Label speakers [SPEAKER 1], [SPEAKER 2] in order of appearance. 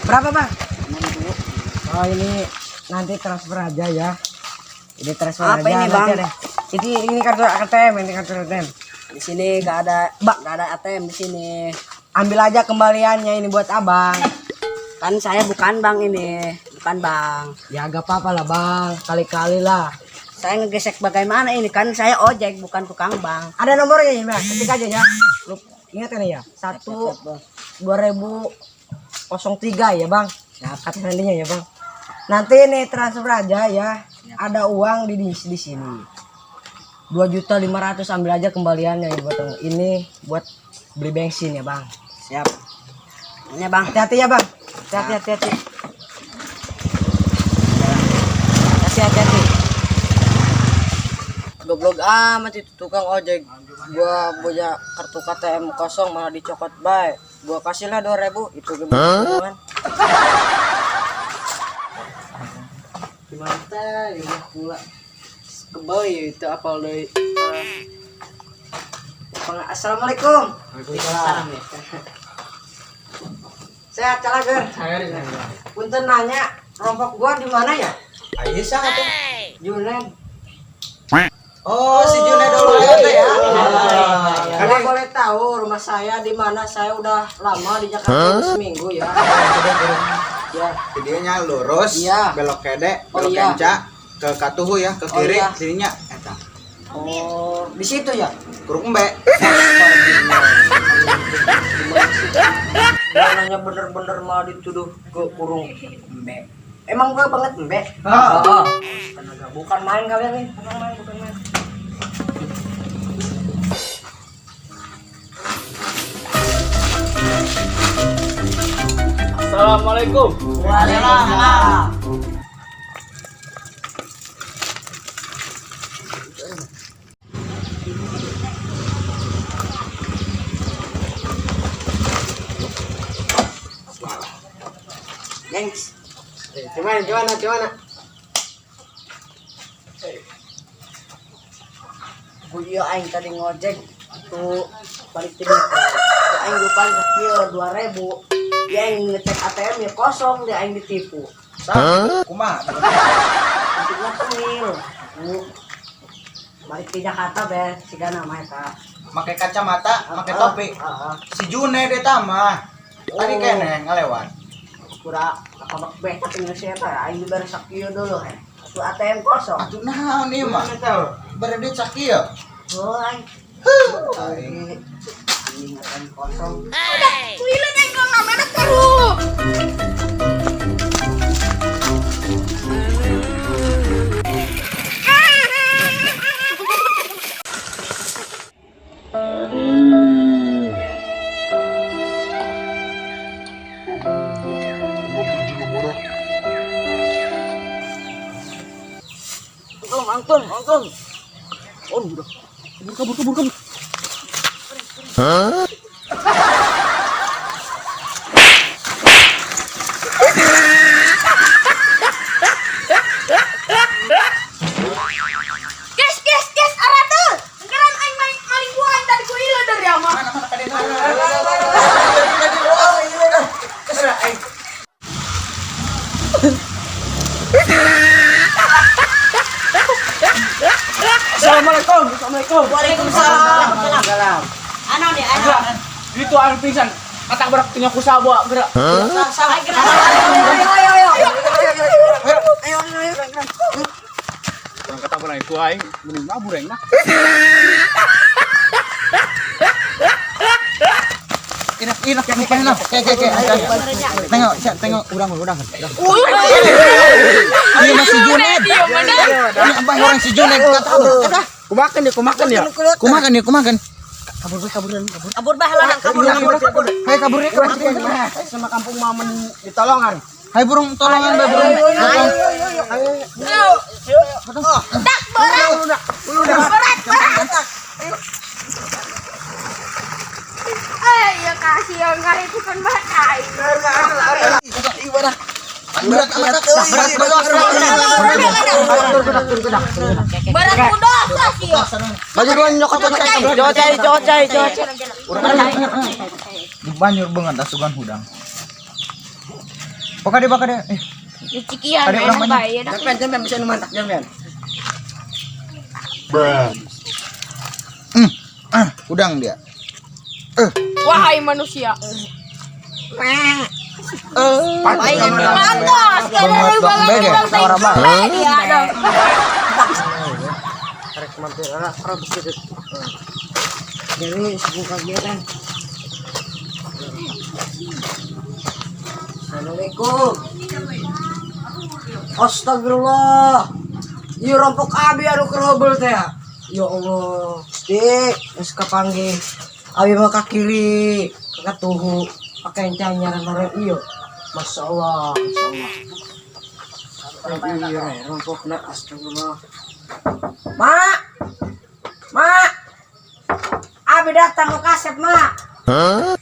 [SPEAKER 1] Berapa, Bang? Oh, ini nanti transfer aja ya. Ini transfer
[SPEAKER 2] Apa
[SPEAKER 1] aja
[SPEAKER 2] ini,
[SPEAKER 1] nanti
[SPEAKER 2] Bang?
[SPEAKER 1] ada. Ini kartu ATM, ini kartu ATM.
[SPEAKER 2] Di sini nggak ada, nggak ada ATM di sini.
[SPEAKER 1] Ambil aja kembaliannya ini buat Abang.
[SPEAKER 2] Kan saya bukan bang ini, bukan bang.
[SPEAKER 1] Ya agak apa-apa lah, Bang. Kali-kali lah.
[SPEAKER 2] Saya ngegesek bagaimana ini? Kan saya ojek bukan tukang bang.
[SPEAKER 1] Ada nomornya ya, Bang. Ketik aja ya. Lu ingat kan ya? 1 2003 ya, Bang. Kata sandinya ya, Bang. Nanti ini transfer aja ya. Ada uang di sini. 2.500.000 ambil aja kembaliannya ya buat ini buat beli bensin ya, Bang.
[SPEAKER 2] Siap. Ini bang.
[SPEAKER 1] Hati-hati ya, Bang. Hati-hati, hati-hati. Hati-hati, hati-hati.
[SPEAKER 2] Goblok amat itu tukang ojek. Gua punya kartu KTM kosong malah dicokot bae. Gua kasih lah 2.000 itu gimana? Kan?
[SPEAKER 1] Gimana teh? Ya pula. Kebal ya itu apal deui. Assalamualaikum.
[SPEAKER 2] Waalaikumsalam.
[SPEAKER 1] Sehat calager. Punten nanya, rompok gua di mana ya?
[SPEAKER 3] Ayo sah tuh.
[SPEAKER 1] Junet.
[SPEAKER 3] Oh, si Junet dulu ya teh ya.
[SPEAKER 1] Kalau boleh tahu rumah saya di mana? Saya udah lama di Jakarta seminggu ya. Ya.
[SPEAKER 3] Videonya lurus,
[SPEAKER 1] Iya.
[SPEAKER 3] belok kede,
[SPEAKER 1] Oh,
[SPEAKER 3] belok
[SPEAKER 1] iya.
[SPEAKER 3] kenca, ke Katuhu ya, ke
[SPEAKER 1] Oh,
[SPEAKER 3] kiri,
[SPEAKER 1] iya.
[SPEAKER 3] sininya eta.
[SPEAKER 1] Oh, di situ ya?
[SPEAKER 3] Kurung embe.
[SPEAKER 1] Gua nanya bener-bener malah dituduh ke kurung embe. Emang gua banget embe?
[SPEAKER 3] Oh.
[SPEAKER 1] Tenaga bukan main kalian nih, bukan main, bukan main.
[SPEAKER 4] Assalamualaikum.
[SPEAKER 2] Waalaikumsalam. Gengs,
[SPEAKER 1] Gimana, gimana, gimana?
[SPEAKER 2] gue iya aing tadi ngojek tuh balik tiga tuh aing lupa kieu 2.000 dia aing ngecek ATM ya kosong dia aing ditipu.
[SPEAKER 3] Sah, kumaha?
[SPEAKER 2] Untuknya tengil. Bu, balik ke Jakarta be siga nama eta.
[SPEAKER 3] Make kacamata, make topi.
[SPEAKER 2] Heeh.
[SPEAKER 3] Si Junet eta mah. Tadi
[SPEAKER 2] Oh.
[SPEAKER 3] keneh ngalewat.
[SPEAKER 2] Kura apa bak be tengil si eta aing dibere sakieu dulu he. Tuh ATM kosong.
[SPEAKER 3] Atuh naon ieu mah? Bere duit sakieu.
[SPEAKER 2] Oh aing.
[SPEAKER 3] Aing.
[SPEAKER 2] Anjing ATM kosong.
[SPEAKER 1] Angkon, angkon, angkon. Oh, udah. Kabur, kabur, kabur, kabur.
[SPEAKER 5] Guys, guys, guys, arate. Sekarang aing maling maling gua aing tadi ku ieu dari ama.
[SPEAKER 3] Mana mana kadena.
[SPEAKER 4] Assalamualaikum. Assalamualaikum.
[SPEAKER 2] Waalaikumsalam.
[SPEAKER 1] Salam.
[SPEAKER 2] Ano nih, ano?
[SPEAKER 4] Itu aing pingsan. Kata berak punya kusawa gerak.
[SPEAKER 2] Ayo, ayo, ayo.
[SPEAKER 1] Ayo, ayo, ayo.
[SPEAKER 4] Orang kata berak itu aing mending mabur aing nah.
[SPEAKER 3] Inak inak inak. Ke ke ke. Tengok, tengok urang urang. Ini masih Junet. Ini abah orang si Junet kata abah.
[SPEAKER 4] Kumakan ya, kumakan ya.
[SPEAKER 3] Kumakan ya, kumakan.
[SPEAKER 2] Kabur bah lah, kabur, kabur, kabur.
[SPEAKER 3] Hai kabur ya, kabur.
[SPEAKER 1] Sama kampung mamen ditolongan.
[SPEAKER 3] Hai burung tolongan bae burung.
[SPEAKER 5] Tak berat. Berat, berat. Eh, ya kasihan kali itu kan bahaya.
[SPEAKER 3] Berat amat berat berat.
[SPEAKER 5] Berat udah sih.
[SPEAKER 3] Baju dua nyokot cai.
[SPEAKER 1] Cocai, cocai, cocai.
[SPEAKER 3] Di banjur banget asugan hudang. Baka dia, baka dia. Eh,
[SPEAKER 5] Dicikian
[SPEAKER 3] Ada orang
[SPEAKER 5] enak
[SPEAKER 3] banyak.
[SPEAKER 5] bae dah.
[SPEAKER 1] Jampian, jampian bisa nu mantak jampian.
[SPEAKER 3] Ah, udang dia. Eh,
[SPEAKER 5] Wahai manusia.
[SPEAKER 3] eh.
[SPEAKER 5] Mantos,
[SPEAKER 3] Banget dong, bege. Orang bang.
[SPEAKER 5] Iya dong.
[SPEAKER 1] Tarik mampir lah, orang bisa. Jadi sebuah kegiatan. Assalamualaikum. Astagfirullah. Ieu rompok abi anu kerobel teh ya. Ya Allah, Gusti, geus kapanggih. Abi mah ka kiri, ka tuhu, pake nyaran ieu. Masya Allah, Masya Allah. Iya, rompokna astagfirullah. Mak! Mak! Abi datang ke kasep, Mak. Huh?